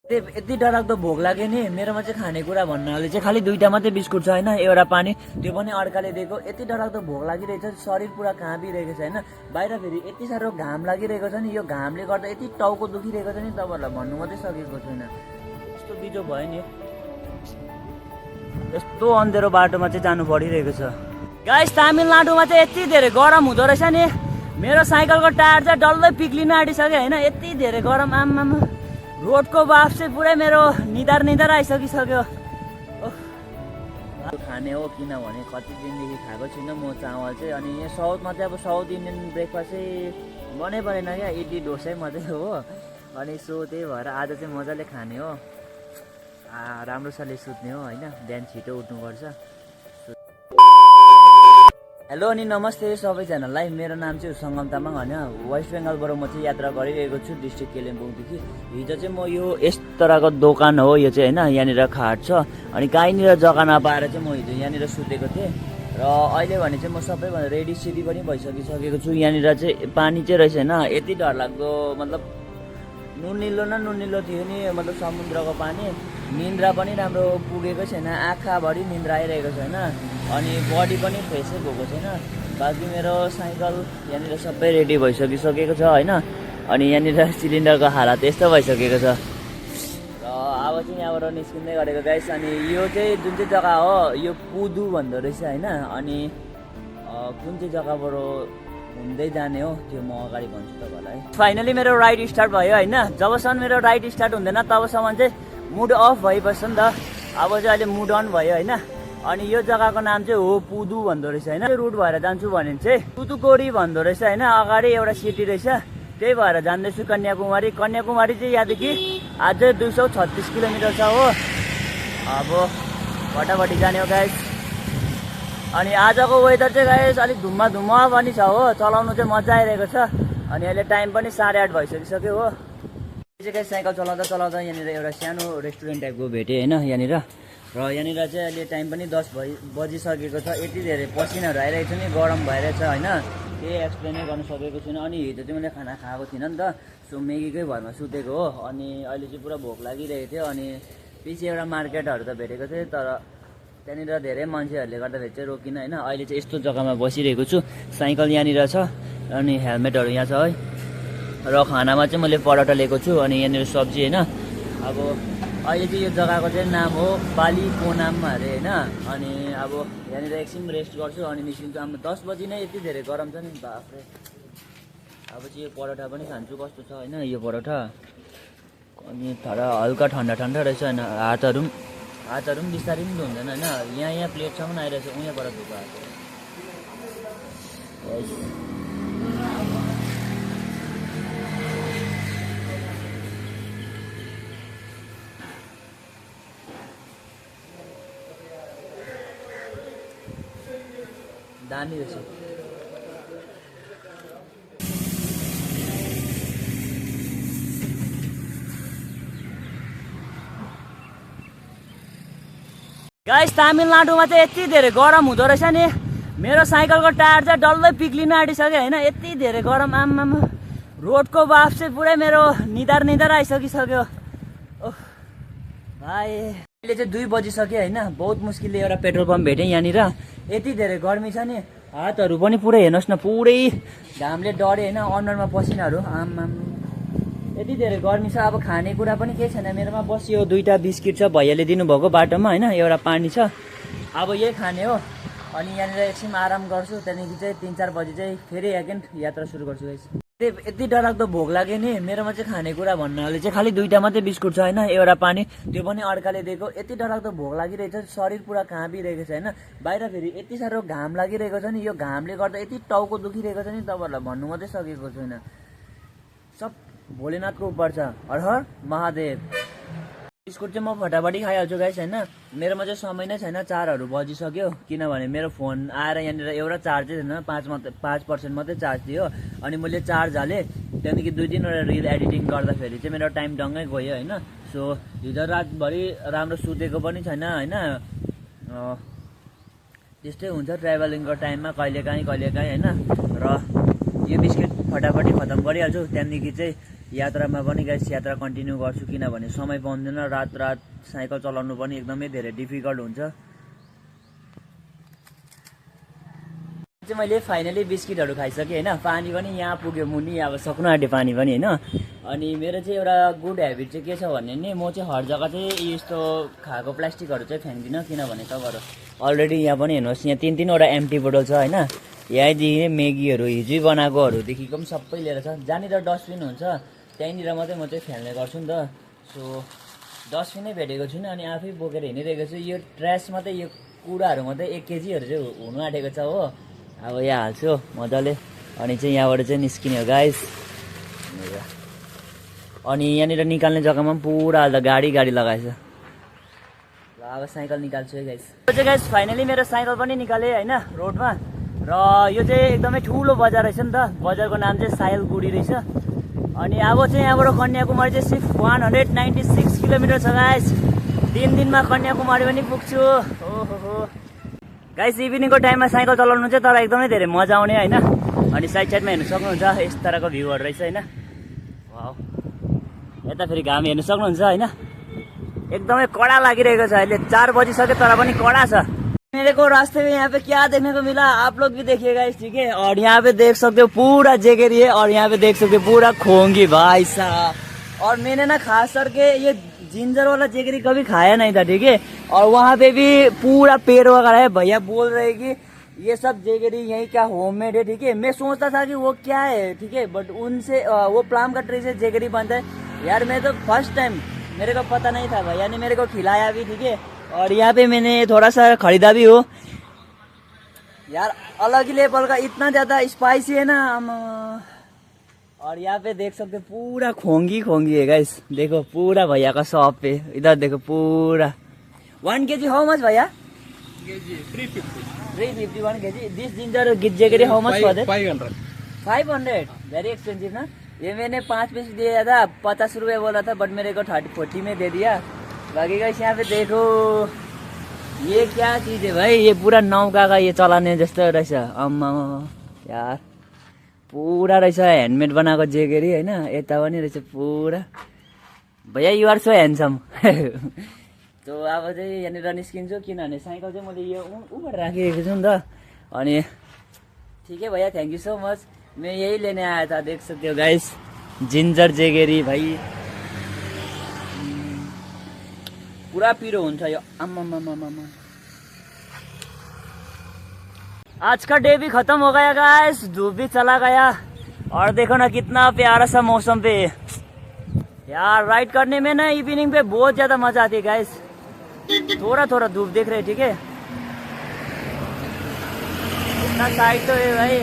यति डरलाग्दो भोक लाग्यो नि मेरोमा चाहिँ खानेकुरा भन्नाले चाहिँ खालि दुईटा मात्रै बिस्कुट छ होइन, एउटा पानी, त्यो पनि अर्काले दिएको। यति डरलाग्दो भोक लागिरहेछ, शरीर पुरा काँपिरहेको छ होइन। बाहिर फेरि यति साह्रो घाम लागिरहेको छ नि, यो घामले गर्दा यति टाउको दुखिरहेको छ नि, तपाईँहरूलाई भन्नु मात्रै सकेको छैन। यस्तो बिजो भयो नि, यस्तो अँधेरो बाटोमा चाहिँ जानु परिरहेको छ। गाइस तमिलनाडुमा चाहिँ यति धेरै गरम हुँदो रहेछ नि, मेरो साइकलको टायर चाहिँ डल्लै पिक्लिन आँटिसक्यो होइन, यति धेरै गरम। आम्मामा रोडको बाफ चाहिँ पुरै मेरो निधार आइसकिसक्यो। खाने हो किनभने कति दिनदेखि खाएको छुइनँ म चामल चाहिँ। अनि यहाँ साउथमा चाहिँ अब साउथ इन्डियन ब्रेकफास्ट चाहिँ बनै परेन क्या, इडली डोसै मात्रै हो। अनि सो त्यही भएर आज चाहिँ मजाले खाने हो, राम्रोसँगले सुत्ने हो होइन, बिहान छिटो उठ्नुपर्छ। हेलो अनि नमस्ते सबैजनालाई, मेरो नाम चाहिँ सङ्गम तामाङ होइन। वेस्ट बेङ्गालबाट म चाहिँ यात्रा गरिरहेको छु डिस्ट्रिक्ट कालिम्पोङदेखि। हिजो चाहिँ म यो यस तरहको दोकान हो यो चाहिँ होइन, यहाँनिर खाट छ। अनि कहीँनिर जग्गा नपाएर चाहिँ म हिजो यहाँनिर सुतेको थिएँ र अहिले भने चाहिँ म सबैभन्दा रेडी सिडी पनि भइसकिसकेको छु। यहाँनिर चाहिँ पानी चाहिँ रहेछ होइन, यति डरलाग्दो मतलब नुनिलो थियो नि, मतलब समुद्रको पानी। निन्द्रा पनि राम्रो पुगेको छैन, आँखाभरि निन्द्रा आइरहेको छैन, अनि बडी पनि फ्रेसै भएको छैन। बाँकी मेरो साइकल यहाँनिर सबै रेडी भइसकिसकेको छ होइन। अनि यहाँनिर सिलिन्डरको हालत यस्तो भइसकेको छ र अब चाहिँ यहाँबाट निस्किँदै गरेको गाइस। अनि यो चाहिँ जुन चाहिँ जग्गा हो यो पुदु भन्दो रहेछ होइन। अनि कुन चाहिँ जग्गाबाट घुम्दै जाने हो त्यो म अगाडि भन्छु तपाईँलाई। फाइनली मेरो राइड स्टार्ट भयो होइन। जबसम्म मेरो राइड स्टार्ट हुँदैन तबसम्म चाहिँ मुड अफ भइबस्छ नि त। अब चाहिँ अहिले मुड अन भयो होइन। अनि यो जग्गाको नाम चाहिँ हो पुदु भन्दो रहेछ होइन। रुट भएर जान्छु भने चाहिँ तुतुकोडी भन्दो रहेछ होइन, अगाडि एउटा सिटी रहेछ, त्यही भएर जाँदैछु कन्याकुमारी। कन्याकुमारी चाहिँ यहाँदेखि अझै 236 किलोमिटर छ हो। अब फटाफटी जाने हो गाइस। अनि आजको वेदर चाहिँ गाइस अलिक धुम्मा पनि छ हो, चलाउनु चाहिँ मजा आइरहेको छ। अनि अहिले टाइम पनि 8:30 भइसकिसक्यो हो। चाहिँ साइकल चलाउँदा यहाँनिर एउटा सानो रेस्टुरेन्ट टाइपको भेटेँ होइन यहाँनिर। र यहाँनिर चाहिँ अहिले टाइम पनि 10 बजिसकेको छ। यति धेरै पसिनाहरू आइरहेको छ नि, गरम भइरहेछ होइन, केही एक्सप्लेनै गर्नु सकेको छुइनँ। अनि हिजो चाहिँ मैले खाना खाएको थिइनँ नि त, सो मेगीकै भरमा सुतेको हो। अनि अहिले चाहिँ पुरा भोक लागिरहेको थियो। अनि पछि एउटा मार्केटहरू त भेटेको थिएँ, तर त्यहाँनिर धेरै मान्छेहरूले गर्दाखेरि चाहिँ रोकिनँ होइन। अहिले चाहिँ यस्तो जग्गामा बसिरहेको छु, साइकल यहाँनिर छ अनि हेलमेटहरू यहाँ छ है। र खानामा चाहिँ मैले पराठा लिएको छु अनि यहाँनिर सब्जी होइन। अब अहिले चाहिँ यो जग्गाको चाहिँ नाम हो बाली पोनाम अरे होइन। अनि अब यहाँनिर एकछिन रेस्ट गर्छु अनि निस्किन्छु। अब 10 बजी नै यति धेरै गरम छ नि बाफ्रे। अब चाहिँ यो पराठा पनि खान्छु, कस्तो छ होइन यो पराठा। अनि तर हल्का ठन्डा रहेछ होइन। हातहरू पनि बिस्तारै पनि धुँदैन होइन। यहाँ प्लेटसम्म आइरहेछ उहाँबाट धुएको हातहरू। दामी रहेछ। गाइस तमिलनाडुमा चाहिँ यति धेरै गरम हुँदो रहेछ नि, मेरो साइकलको टायर चाहिँ डल्लै पिक्लिन आँटिसक्यो होइन, यति धेरै गरम। आम्मामा रोडको बाफ चाहिँ पुरै मेरो निधार आइसकिसक्यो। ओह भाइ अहिले चाहिँ 2 बजिसक्यो होइन। बहुत मुस्किलले एउटा पेट्रोल पम्प भेटेँ यहाँनिर। यति धेरै गर्मी छ नि, हातहरू पनि पुरै हेर्नुहोस् न, पुरै घामले डढे होइन, अनुहारमा पसिनाहरू। आम्माम यति धेरै गर्मी छ। अब खानेकुरा पनि केही छैन मेरोमा, बस यो 2टा बिस्किट छ भैयाले दिनुभएको बाटोमा होइन, एउटा पानी छ। अब यही खाने हो। अनि यहाँनिर एकछिन आराम गर्छु, त्यहाँदेखि चाहिँ 3-4 बजी चाहिँ फेरि एगेन यात्रा सुरु गर्छु गाइस। यति डरलाग्दो भोक लाग्यो नि मेरोमा चाहिँ खानेकुरा भन्नाले चाहिँ खालि 2टा मात्रै बिस्कुट छ होइन, एउटा पानी, त्यो पनि अर्काले दिएको। यति डरलाग्दो भोक लागिरहेछ, शरीर पुरा काँपिरहेको छ होइन। बाहिर फेरि यति साह्रो घाम लागिरहेको छ नि, यो घामले गर्दा यति टाउको दुखिरहेको छ नि, तपाईँहरूलाई भन्नु मात्रै सकेको छैन। सब भोलेनाथको उपर छ। हर हर महादेव। बिस्कुट चाहिँ म फटाफटी खाइहाल्छु गाइस होइन। मेरोमा चाहिँ समय नै छैन, 4 बजिसक्यो। किनभने मेरो फोन आएर यहाँनिर एउटा चार्जै छैन, 5% मात्रै चार्ज थियो। अनि मैले चार्ज हालेँ, त्यहाँदेखि 2-3वटा रिल एडिटिङ गर्दाखेरि चाहिँ मेरो टाइम डङ्गै गयो होइन। सो हिजो रातभरि राम्रो सुतेको पनि छैन होइन। त्यस्तै हुन्छ ट्राभलिङको टाइममा कहिलेकाहीँ होइन। र यो बिस्किट फटाफटी खतम गरिहाल्छु, त्यहाँदेखि चाहिँ यात्रामा पनि गाइस यात्रा कन्टिन्यू गर्छु, किनभने समय पाउँदैन। रात साइकल चलाउनु पनि एकदमै धेरै डिफिकल्ट हुन्छ। मैले फाइनली बिस्किटहरू खाइसकेँ होइन। पानी पनि यहाँ पुग्यो मुनि, अब सक्नु आँट्यो पानी पनि होइन। अनि मेरो चाहिँ एउटा गुड हेबिट चाहिँ के छ भने नि, म चाहिँ हर जग्गा चाहिँ यस्तो खाएको प्लास्टिकहरू चाहिँ फ्याँक्दिनँ, किनभने तपाईँहरू अलरेडी यहाँ पनि हेर्नुहोस्, यहाँ 3-3वटा एम्टी बोतल छ होइन। यहाँदेखि म्यागीहरू हिजै बनाएकोहरूदेखिको पनि सबै लिएर छ। जहाँनिर डस्टबिन हुन्छ त्यहीँनिर मात्रै म चाहिँ फ्याल्ने गर्छु नि त। सो डस्टबिनै भेटेको छुइनँ, अनि आफै बोकेर हिँडिरहेको छु। यो ट्र्यास मात्रै, यो कुराहरू मात्रै 1 केजीहरू चाहिँ हुनु आँटेको छ हो। अब यहाँ हाल्छु मजाले, अनि चाहिँ यहाँबाट चाहिँ निस्किने हो गाइस। अनि यहाँनिर निकाल्ने जग्गामा पनि पुरा अहिले गाडी लगाएछ। ल अब साइकल निकाल्छु है गाइस। यो चाहिँ गाइस फाइनली मेरो साइकल पनि निकालेँ होइन रोडमा। र यो चाहिँ एकदमै ठुलो बजार रहेछ नि त। बजारको नाम चाहिँ साइलगुडी रहेछ। अनि अब चाहिँ यहाँबाट कन्याकुमारी चाहिँ सिर्फ 196 किलोमिटर छ गाइस। 3 दिनमा कन्याकुमारी पनि पुग्छु। ओहो गाइस, इभिनिङको टाइममा साइकल चलाउनु चाहिँ तर एकदमै धेरै मजा आउने होइन। अनि साइडमा हेर्नु सक्नुहुन्छ यस तरहको भ्यूहरू रहेछ होइन। वाउ, यता फेरि घाम हेर्नु सक्नुहुन्छ होइन। एकदमै कडा लागिरहेको छ अहिले। 4 बजिसक्यो तर पनि कडा छ। मेरे को रास्ते में यहाँ पे क्या देखने को मिला आप लोग भी देखिएगा इस, ठीक है। और यहाँ पे देख सकते हो पूरा जेगेरी है, और यहाँ पे देख सकते हो पूरा खोंगी भाई साहब। और मैंने ना खास करके ये जिंजर वाला जेगरी कभी खाया नहीं था, ठीक है। और वहाँ पे भी पूरा पेड़ वगैरह है। भैया बोल रहे कि ये सब जेगरी यहीं का होममेड है, ठीक है। मैं सोचता था कि वो क्या है, ठीक है, बट उनसे वो प्लाम का ट्री से जेगरी बनता है। यार मैं तो फर्स्ट टाइम, मेरे को पता नहीं था, भैया ने मेरे को खिलाया भी, ठीक है। और यहाँ पे मैंने थोड़ा सा खरीदा भी हो। यार अलग ही लेवल का, इतना ज्यादा स्पाइसी है ना हम। और यहाँ पे देख सकते पूरा खोंगी है गाइस। देखो पूरा भैया का शॉप पे, इधर देखो पूरा 1 kg हाउ मच भैया? 350 1 kg। This ginger jaggery how much for that? 500 very expensive ना। ये मैंने 5 पीस दिया था, 50 रुपये बोला था, बट मेरे को 40 में दे दिया। बाकी गाइस यहाँ पे देखो ये क्या चीज है भाई, ये पूरा नौका का ये चलाने जस्तो रहेछ। अम्मा यार पूरा रहेछ ह्यान्डमेड बनाएको जेगेरी होइन। यता पनि रहेछ पुरा। भैया युआर सो ह्यान्डसम। तो अब चाहिँ यहाँनिर निस्किन्छु, किनभने साइकल चाहिँ मैले यो ऊबाट राखिरहेको छु नि त। अनि ठीक है भैया, थैंक यू सो मच। मैं यही लेने आया था, देख सकते हो गाइस जिंजर जेगेरी भाई। पूरा पिरो हुन्छ यो। अम्मा आज का डे भी खत्म हो गया गाइस, धूप भी चला गया। और देखो ना कितना प्यारा सा मौसम पे यार। राइड करने में ना इवनिंग पे बहुत ज्यादा मजा आती है गाइस। थोड़ा धूप देख रहे, ठीक है। इतना साइड तो है भाई,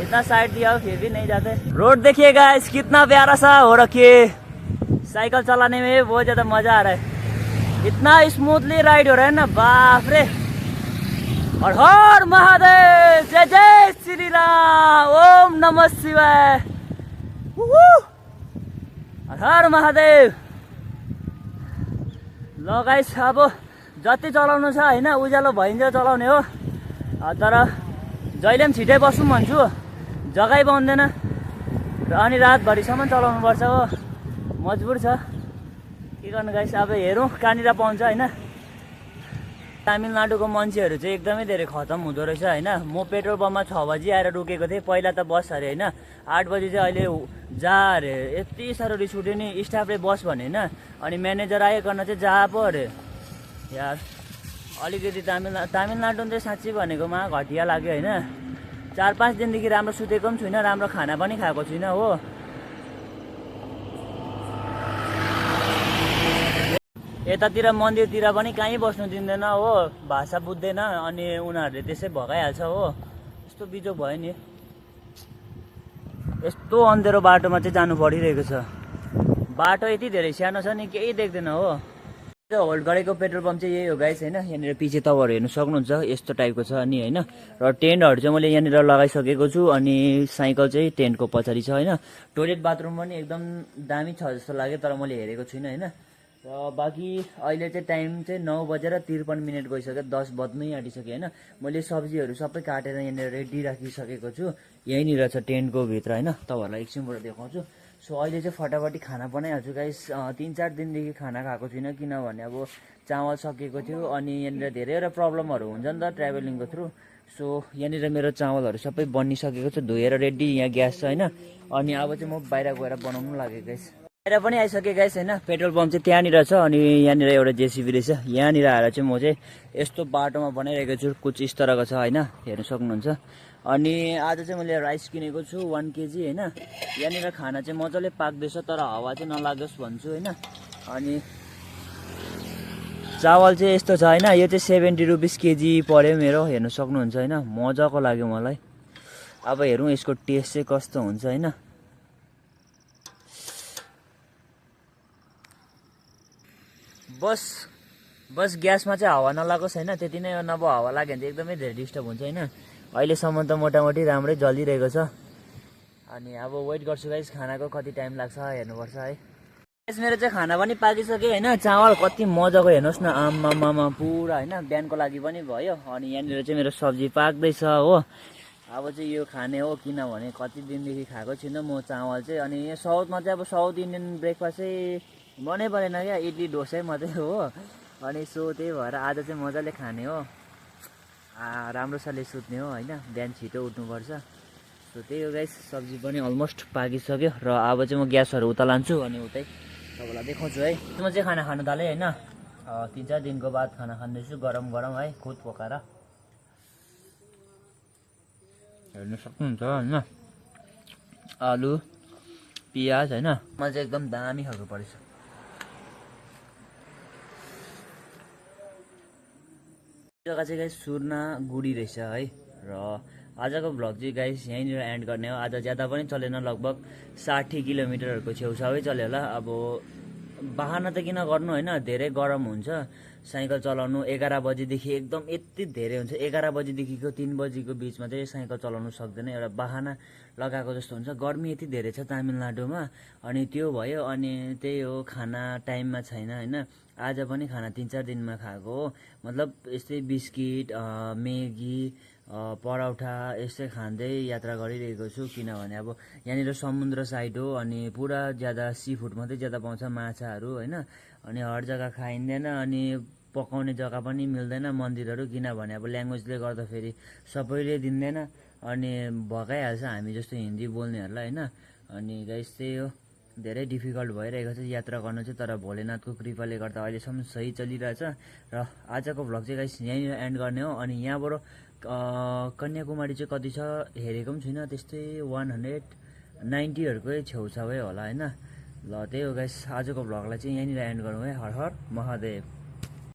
इतना साइड दिया फिर भी नहीं जाते। रोड देखिए गाइस कितना प्यारा सा हो रखी है। साइकिल चलाने में बहुत ज्यादा मजा आ रहा है। इतना स्मूथली राइड हो रहा है ना, बाप रे। और हर महादेव, जय जय श्री राम, ओम नमः शिवाय, हर महादेव। ल गाइस अब जति चलाउनु छ होइन, उज्यालो भइन्छ चलाउने हो। तर जहिले पनि छिटै बस्नु भन्छु, जग्गै पाउँदैन। अनि रातभरिसम्म चलाउनु पर्छ हो, मजबुर छ। के गर्नु गाइस, अब हेरौँ कहाँनिर पाउँछ होइन। तमिलनाडुको मान्छेहरू चाहिँ एकदमै धेरै खतम हुँदो रहेछ होइन। म पेट्रोल पम्पमा 6 बजी आएर रोकेको थिएँ। पहिला त बस अरे होइन, 8 बजी चाहिँ अहिले जा अरे। यति साह्रो रिस उठ्यो नि, स्टाफले बस भने होइन। अनि म्यानेजर आइकन चाहिँ जा पो अरे यार। अलिकति तमिलनाडु चाहिँ साँच्चै भनेकोमा घटिया लाग्यो होइन। 4-5 दिनदेखि राम्रो सुतेको पनि छुइनँ, राम्रो खाना पनि खाएको छुइनँ हो। यतातिर मन्दिरतिर पनि कहीँ बस्नु दिँदैन हो, भाषा बुझ्दैन। अनि उनीहरूले त्यसै भगाइहाल्छ हो। यस्तो बिजोग भयो नि। यस्तो अँधेरो बाटोमा चाहिँ जानु परिरहेको छ। बाटो यति धेरै सानो छ नि, केही देख्दैन हो। होल्ड गरेको पेट्रोल पम्प चाहिँ यही हो गाइस होइन। यहाँनिर पछि तपाईँहरू हेर्नु सक्नुहुन्छ यस्तो टाइपको छ अनि होइन। र टेन्टहरू चाहिँ मैले यहाँनिर लगाइसकेको छु। अनि साइकल चाहिँ टेन्टको पछाडि छ होइन। टोइलेट बाथरुम पनि एकदम दामी छ जस्तो लाग्यो, तर मैले हेरेको छुइनँ होइन। र बाँकी अहिले चाहिँ टाइम चाहिँ 9:53 गइसक्यो, 10 बज्नै आँटिसक्यो होइन। मैले सब्जीहरू सबै काटेर यहाँनिर रेडी राखिसकेको छु। यहीँनिर छ टेन्टको भित्र होइन, तपाईँहरूलाई एकछिनबाट देखाउँछु। सो अहिले चाहिँ फटाफटी खाना बनाइहाल्छु गाइस 3-4 दिनदेखि खाना खाएको छुइनँ किनभने अब चामल सकिएको थियो अनि यहाँनिर धेरैवटा प्रब्लमहरू हुन्छ नि त ट्राभलिङको थ्रु सो यहाँनिर मेरो चामलहरू सबै बनिसकेको छ धोएर रेडी यहाँ ग्यास छ होइन अनि अब चाहिँ म बाहिर गएर बनाउनु लागेको गाइस बाहिर पनि आइसकेँ गाइस होइन पेट्रोल पम्प चाहिँ त्यहाँनिर छ अनि यहाँनिर एउटा जेसिबी रहेछ यहाँनिर आएर चाहिँ म चाहिँ यस्तो बाटोमा बनाइरहेको छु कुछ इस तरहको छ होइन हेर्नु सक्नुहुन्छ अनि आज चाहिँ मैले राइस किनेको छु 1 केजी होइन यहाँनिर खाना चाहिँ मजाले पाक्दैछ तर हावा चाहिँ नलागोस् भन्छु होइन अनि चावल चाहिँ यस्तो छ होइन यो चाहिँ 70 रुपिस केजी पर्यो मेरो हेर्नु सक्नुहुन्छ होइन मजाको लाग्यो मलाई अब हेरौँ यसको टेस्ट चाहिँ कस्तो हुन्छ होइन बस ग्यासमा चाहिँ हावा नलागोस् होइन त्यति नै नभए हावा लाग्यो भने चाहिँ एकदमै धेरै डिस्टर्ब हुन्छ होइन अहिलेसम्म त मोटामोटी राम्रै जलिरहेको छ अनि अब वेट गर्छु गाइस खानाको कति टाइम लाग्छ हेर्नुपर्छ है गाइस मेरो चाहिँ खाना पनि पाकिसक्यो होइन चामल कति मजाको हेर्नुहोस् न आम्मामा पुरा होइन बिहानको लागि पनि भयो अनि यहाँनिर चाहिँ मेरो सब्जी पाक्दैछ हो अब चाहिँ यो खाने हो किनभने कति दिनदेखि खाएको छुइनँ म चामल चाहिँ अनि यो साउथमा चाहिँ अब साउथ इन्डियन ब्रेकफास्ट चाहिँ मनै परेन क्या इडली डोसै मात्रै हो अनि सो त्यही भएर आज चाहिँ मजाले खाने हो राम्रोसँगले सुत्ने हो होइन बिहान छिटो उठ्नुपर्छ सो त्यही हो गाइस सब्जी पनि अलमोस्ट पाकिसक्यो र अब चाहिँ म ग्यासहरू उता लान्छु अनि उतै तपाईँलाई देखाउँछु है म चाहिँ खाना खानु थालेँ होइन 3-4 दिनको बाद खाना खाँदैछु गरम गरम है खुद पकाएर हेर्नु सक्नुहुन्छ होइन आलु पियाज होइन मलाई चाहिँ एकदम दामी खालको परेछ जग्गा चाहिँ गाइस सुर्ना गुडी रहेछ है र आजको भ्लग चाहिँ गाइस यहीँनिर एन्ड गर्ने हो आज ज्यादा पनि चलेन लगभग 60 किलोमिटरहरूको छेउछाउै चल्यो होला अब बाहना त किन गर्नु होइन धेरै गरम हुन्छ साइकल चलाउनु 11 बजीदेखि एकदम यति धेरै हुन्छ 11 बजीदेखिको 3 बजीको बिचमा चाहिँ साइकल चलाउनु सक्दैन एउटा बाहना लगाएको जस्तो हुन्छ गर्मी यति धेरै छ तामिलनाडुमा अनि त्यो भयो अनि त्यही हो खाना टाइममा छैन होइन आज पनि खाना 3-4 दिनमा खाएको हो मतलब यस्तै बिस्किट मेगी परौठा यस्तै खाँदै यात्रा गरिरहेको छु किनभने अब यहाँनिर समुद्र साइड हो अनि पुरा ज्यादा सी फुड मात्रै ज्यादा पाउँछ माछाहरू होइन अनि हर जग्गा खाइँदैन अनि पकाउने जग्गा पनि मिल्दैन मन्दिरहरू किनभने अब ल्याङ्ग्वेजले गर्दाखेरि सबैले दिँदैन अनि भगाइहाल्छ हामी जस्तो हिन्दी बोल्नेहरूलाई होइन अनि गाइस त्यही हो धेरै डिफिकल्ट भइरहेको छ यात्रा गर्नु चाहिँ तर भोलेनाथको कृपाले गर्दा अहिलेसम्म सही चलिरहेछ र आजको भ्लग चाहिँ गाइस यहीँनिर एन्ड गर्ने हो अनि यहाँबाट कन्याकुमारी चाहिँ कति छ हेरेको पनि छुइनँ त्यस्तै 190हरूकै छेउछाउै होला होइन ल त्यही हो गाइस आजको भ्लगलाई चाहिँ यहीँनिर एन्ड गरौँ है हर हर महादेव